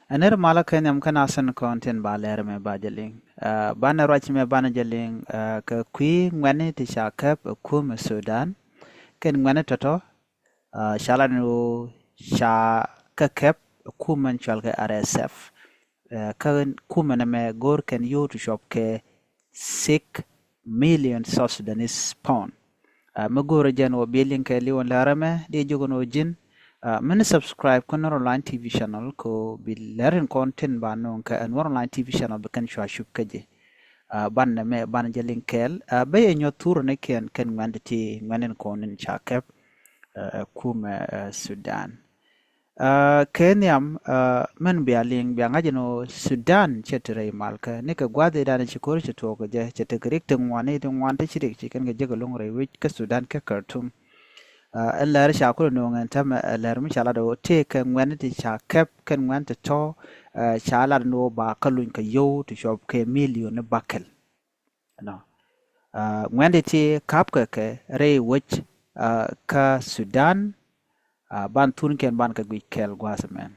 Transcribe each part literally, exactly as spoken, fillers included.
Ɛ nir malä kɛ nhiam kä nasin kɔn tin ba lɛr mɛ ba jɛ liŋ. Banɛ ruac mɛ banɛ jɛ liŋ kɛ kui̱ ŋuɛni ti ca kɛp ɛ kumɛ Sudan. Kɛn ŋuɛni tɔtɔ ca la ni ɣöö ca kɛ kɛp ɛ kumɛ cual kɛ R S F. Kä kumɛ nɛ mɛ go̱o̱r kɛn yio̱w ti cuɔp kɛ six million South Sudanese pound. Mi go̱o̱rä jɛn wä bi liŋ kɛ liwän lärä mɛ di jukun wä ji̱n. Mini subscribe kä Nuer Online T V channel ko bi lɛrin kɔn tin ba nuŋ kɛ Nuer Online T V channel bi kɛn cua cup kä ji̱. Ban nɛ mɛ ban jɛ liŋ kɛɛl bä yɛ nyuɔth thurä ni kiɛn kɛn ŋuɛn ti ti ŋuɛn in kɔn in ca kɛp kumɛ Sudan. Kɛ nhiam mɛn bia liŋ bia ŋa̱c ɛn ɣöö Sudan cɛ te rɛy malkä nikɛ gua̱dhidan ci ko̱r ci tuɔɔk kɛ jɛ cɛ te kɛ rik ti ŋuan i̱ ti ŋuan ti ci rik ci kɛn kɛ jek ɛlɔ̱ŋ rɛy wec kä Sudan kä Khartoum. Ɛn lɛr ca kulɛ nööŋ ɛn täämɛ ɛ lɛr mi ca lat ɣöö tëëkɛ ŋuɛ̈ni ti ca kɛp kɛn ŋuɛ̈ni ti tɔ̱ ca lat ɛn ɣöö ba kä luny kɛ yio̱w ti cuɔp kɛ million ni bäkɛl. Nɔ ŋuɛ̈ni ti ka̱pkɛ kɛ rɛy wec kä Sudan. Ban thunkiɛn ban kɛ guic kɛɛl gua̱a̱th ɛmɛn.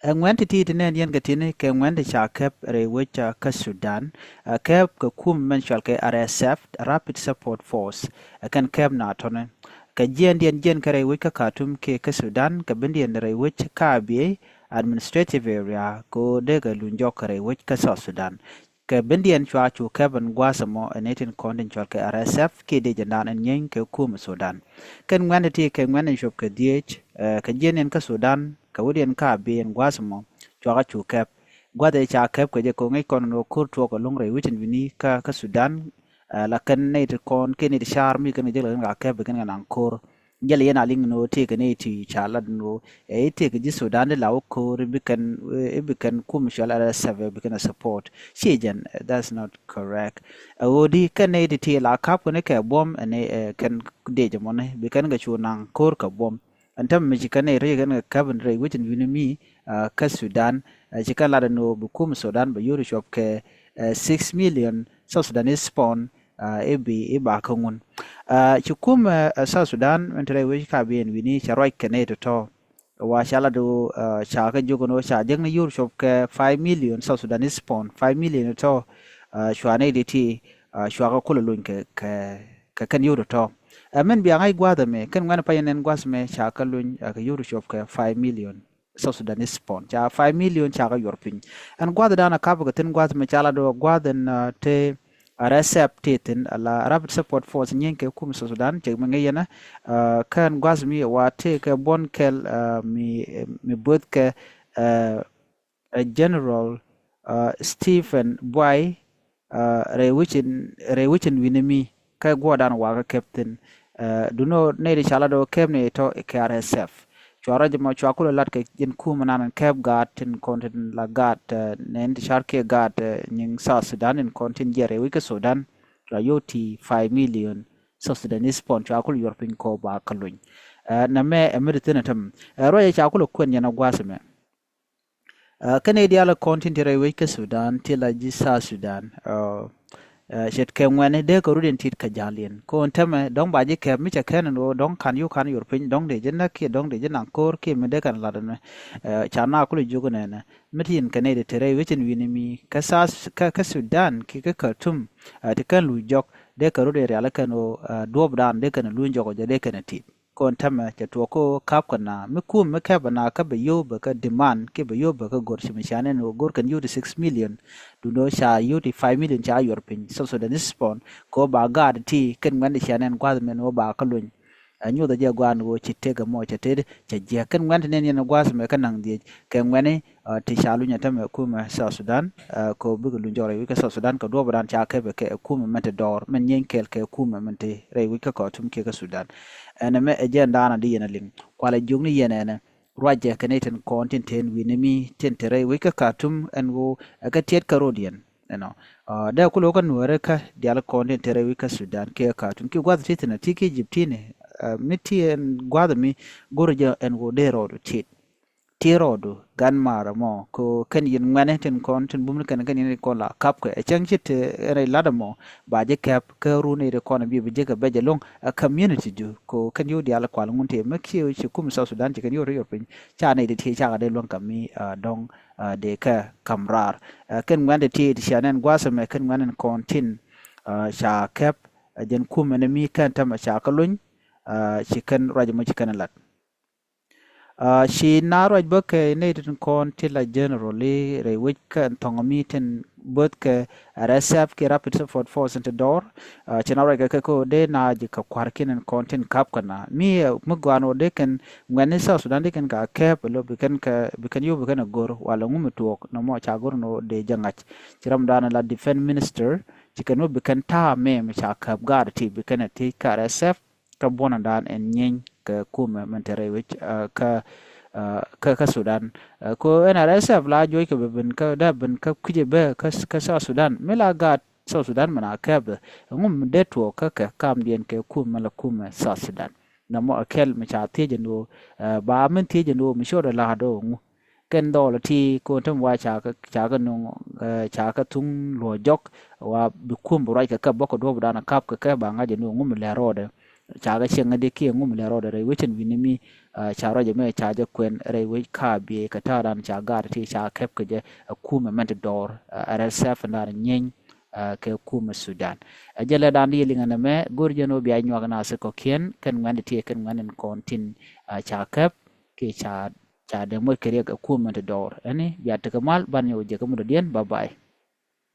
Ɛ ŋuɛ̈ni ti ti nɛn yɛn kɛ tini kɛ ŋuɛ̈ni ti ca kɛp rɛy wec kä Sudan. Kɛp kɛ kum mɛn cual kɛ R S F, Rapid Support Force. Ɛ kɛn kɛp na tɔni kɛ jiɛndiɛn jiɛn kä rɛy wec kä Khartoum kiɛ kä Sudan kɛ bindiɛn rɛy wec kä Abyei Administrative Area kɛ ɣöö dee kɛ luny jɔk kɛ rɛy wec kä South Sudan. Kɛ bindiɛn cua cu kɛp ɛn gua̱a̱th ɛmɔ ɛn ëë tin kɔn tin cɔl kɛ R S F kiɛ dee jɛndan ɛn nyieeny kɛ kumɛ Sudan. Kɛn ŋuɛ̈ni ti kɛ ŋuɛ̈ni cuɔp kɛ dhieec kɛ jiɛn ɛn kä Sudan kɛ wut ɛn kä Abyei ɛn gua̱a̱th ɛmɔ cuakä cu kɛp. Gua̱a̱th ëë ca kɛp kɛ jɛ kɛ ŋäc kɔn ɛn ɣöö ko̱r tuɔɔk ɛlɔ̱ŋ rɛy wec ɛn wi̱ni kä kä Sudan. La kɛn nɛy ti kɔn kiɛ nɛy ti ca̱r mi kɛn kɛ jek la kɛn ka kɛp bi kɛn kɛ naŋ ko̱r. Jɛl yɛn a liŋ ni ɣöö tëëkɛ ni ti ca lat ni ɣöö ɛ i̱ tëëkɛ ji̱ Sudan di la wä ko̱r i̱ bi kɛn i̱ bi kɛn kum cual R S F bi kɛn a support. Ci jɛn that's not correct. Ɛ ɣöö di kɛn ni ti ti la kap kɛn kɛ buɔ̱m ɛn ɛ kɛn dec ɛmɔni bi kɛn kɛ cu naŋ ko̱r kɛ buɔ̱m. Ɛn täämɛ mi ci kɛn ni ri kɛn kɛ kap ɛn rɛy wec ɛn wi̱ni mi kä Sudan. Ci kɛn lat ni ɣöö bi kum Sudan bɛ yio̱w ti cuɔp kɛ six million South Sudanese pound. I̱ bi i̱ ba kä ŋun ci kumɛ South Sudan min te rɛy wec ka bi ɛn wi̱ni ca ruac kɛ nɛy tɔ̱tɔ̱. Wa ca lat ɣöö ca kɛ jiök ɛn ɣöö ca jek ni yio̱w cuɔp kɛ five million South Sudanese pound, five million tɔ̱. Cua nɛy di ti cua kɛ kulɛ luny kɛ kɛ kɛn yio̱w tɔ̱tɔ̱. Ɛ min bia ŋa̱c gua̱a̱th ɛmɛ kɛn ŋuɛ̈ni pay ɛn ɛn gua̱a̱th ɛmɛ ca kɛ luny kɛ yio̱w cuɔp kɛ five million South Sudanese pound ca five million ca kɛ yuɔr piny. Ɛn gua̱a̱th dan a kap kɛ thi̱n gua̱a̱th mi ca la dɔɔ gua̱a̱th ɛn te R S F te thi̱n ala Rapid Support Force nyieeny kɛ kum South Sudan cɛ mi ŋäc yɛn ɛ kɛn gua̱a̱th mi wa te kɛ buɔ̱n kɛl mi mi both kɛ General Stephen Buai. Rɛy wec in rɛy wec in wi̱ni mi kä guɔdan wakä kɛp thi̱n. Duno nɛy di ca la dɔɔ kɛp ni tɔ kɛ R S F. Cua rɔ̱ jɛ mɔ cua kulɛ lat kɛ jin kum nan kɛp gaat tin kɔn tin la gaat nɛn ti car kiɛ gaat nyiŋ South Sudan in kɔn tin jiɛt rɛy wec kä Sudan. Cua yio̱w ti five million South Sudanese pound cua kulɛ yuɔr piny kɔ ba kä luny. Nɛ mɛ ɛ mi di thin ɛ täm ɛ ruac ca kulɛ kuɛn yɛn ɛ gua̱a̱th mɛ. Kä nɛy diaal kɔn tin ti rɛy wec kä Sudan ti la ji̱ South Sudan. Ce̱tkɛ ŋuɛ̈ni dee kɛ rut in tit kɛ ja̱l yɛn kɔn tämɛ dɔ̱ŋ ba ji̱ kɛp mi cɛ kɛn in ɣöö dɔ̱ŋ ka̱n yuk ka̱n yor piny dɔ̱ŋ dee ji̱ näk kiɛ dɔ̱ŋ dee ji̱ naŋ ko̱r kiɛ mi dee kɛn lat ɛn mɛ. Ca na kulɛ jiök in ɛnɛ mi ti in kɛ nɛy dee te rɛy wec in wi̱ni mi kä South kä kä Sudan kiɛ kä Khartoum. Ti kɛn luc jɔk dee kɛ rut in rial kɛn ɣöö duɔ̱ɔ̱pdan dee kɛn luny jɔk ɔ jɛ dee kɛn tit. Kɔn tämɛ cɛ tuɔɔk kä kap kɛ na mi kum mi kɛp na kä bɛ yio̱w bɛ kä demand kiɛ bɛ yio̱w bɛ kä go̱r ci mi cianɛn wä go̱r kɛn yio̱w ti six million. Dundo ca yio̱w ti five million ca yuɔr piny South Sudanese pound kɛ wä ba gaat ti kɛn ŋuɛn ti cianɛn gua̱th mɛn wä ba kä luny. Ɛ nyuɔth ɛ jɛ gua̱a̱n wä ci tek ɛmɔ cɛ tet cɛ jiɛk kɛn ŋuɛn ti nɛn yɛn gua̱th mɛ kä naŋ dhiec kɛ ŋuɛni. Ti ca luny ɛ tämɛ kumɛ South Sudan. Kɛ bikɛ luny jɔk rɛy wec kä South Sudan kɛ duɔ̱ɔ̱pdan ca kɛpɛ kɛ kumɛ mɛn ti dɔɔr mɛn nyieny kɛɛl kɛ kumɛ mɛn ti rɛy wec kä Khartoum kiɛ kä Sudan. Ɛn ɛmɛ ɛ jɛn daanɔ di yɛn ɛ liŋ kualɛ jiök ni yɛn ɛnɛ. Ruacɛ kɛ ni tin kɔn tin ten wi̱ni mi tin te rɛy wec kä Khartoum ɛn ɣöö ɛ kɛ tiɛt kä rot yɛn. Ɛnɔ dee kulɛ wä kä nuäärä kä diaal kɔn tin te rɛy wec kä Sudan kiɛ Khartoum ki gua̱th ti thin ɛ ti ki Egypt tini. Mi ti ɛn gua̱th mi go̱rɛ jɛ ɛn ɣöö dee rɔɔd tit. ti rɔɔdu gan maarä mɔ ko kɛn yɛn ŋuɛni tin kɔn tin bumni kɛn kɛn yɛn kɔn la kap kɛ ɛ cäŋ ci ti rɛy lat mɔ ba jɛ kɛp kä run iri kɔn bi bi jɛ kɛ bɛ jɛ loŋ ɛ community ju ko kɛn yow dial kual ŋun ti mɛ kiɛ ci kum South Sudan ci kɛn yow ri yor piny ca nɛy ti ti ca kɛ dee luɔŋ kɛ mi dɔŋ dee kɛ kam raar kɛn ŋuɛn ti ti ti cia nɛn guasɛ mɛ kɛn ŋuɛn in kɔn tin ca kɛp jɛn kum ɛn mi kɛn tämɛ ca kɛ lony ci kɛn ruac mɔ ci kɛn lat. Ci na ruac bä kɛ nɛy tin kɔn ti la generally rɛy wec kɛ thɔŋ mi tin both kɛ R S F ki Rapid Support Force in ti dɔɔr. Ci na ruac kɛ kɛ ko dee na ji̱ kɛ kua̱r kin in kɔn tin kap kɛ na mi mi guan wä dee kɛn ŋuɛn ni South Sudan dee kɛn ka kɛp lo bi kɛn kɛ bi kɛn yo bi kɛn a gor wala ŋu mi tuɔk nɔmɔ ca gor ni wä dee jɛ ŋa̱c. Ci ram dan la defense minister ci kɛn wä bi kɛn ta̱a̱ mɛ mi ca kɛp gaar ti bi kɛn a ti ka R S F. Kä buɔnɛ dan ɛn nyieeny kɛ kumɛ mɛn te rɛy wec kä kä kä Sudan. Ko N R S F la juɔc kɛ bɛ ben kä dee ben kä kui̱cɛ bɛ kä kä South Sudan mi la gaat South Sudan mɛn a kɛpɛ. Ŋum dee tuɔɔk kä kɛ kamdiɛn kɛ kumɛ mɛn la kumɛ South Sudan. Nɔmɔ kɛl mi ca thiec ɛn ɣöö ba min thiec ɛn ɣöö mi ciötdɛ la̱a̱t ɣöö ŋu kɛn dhɔɔl ti ko̱n täm wa ca kä ca kä nuŋ ca kä thuŋ luɔ̱c jɔk wa bi kum bi ruac kɛ kɛ bä kɛ duɔ̱p dan kap kɛ kɛ ba ŋa̱c ɛn ɣöö ŋum lɛ rɔɔdɛ. Ca kɛ cieŋ di kiɛ ŋum lɛ rɔɔdɛ rɛy wecin wi̱ni mi ca ruac ɛmɛ ca jɛ kuɛn rɛy wec ka biey kɛ ta̱a̱ dan ca gaat ti ca kɛp kɛ jɛ ɛ kum ɛmɛn ti dɔɔr ɛ rɛl sɛf dan nyieeny kɛ kum ɛ Sudan. Ɛ jɛ lɛ dan di liŋɛ nɛ mɛ go̱r jɛ ni wä bia nyuak na se kɔkiɛn kɛn ŋuɛn di ti kɛn ŋuɛn in kɔn tin ca kɛp kiɛ ca ca dee moc kɛ riɛk ɛ kum ɛmɛn ti dɔɔr ɛni bia tekɛ mal ban nyɛ wä jɛ kɛ mudɔ diɛn. Bye bye.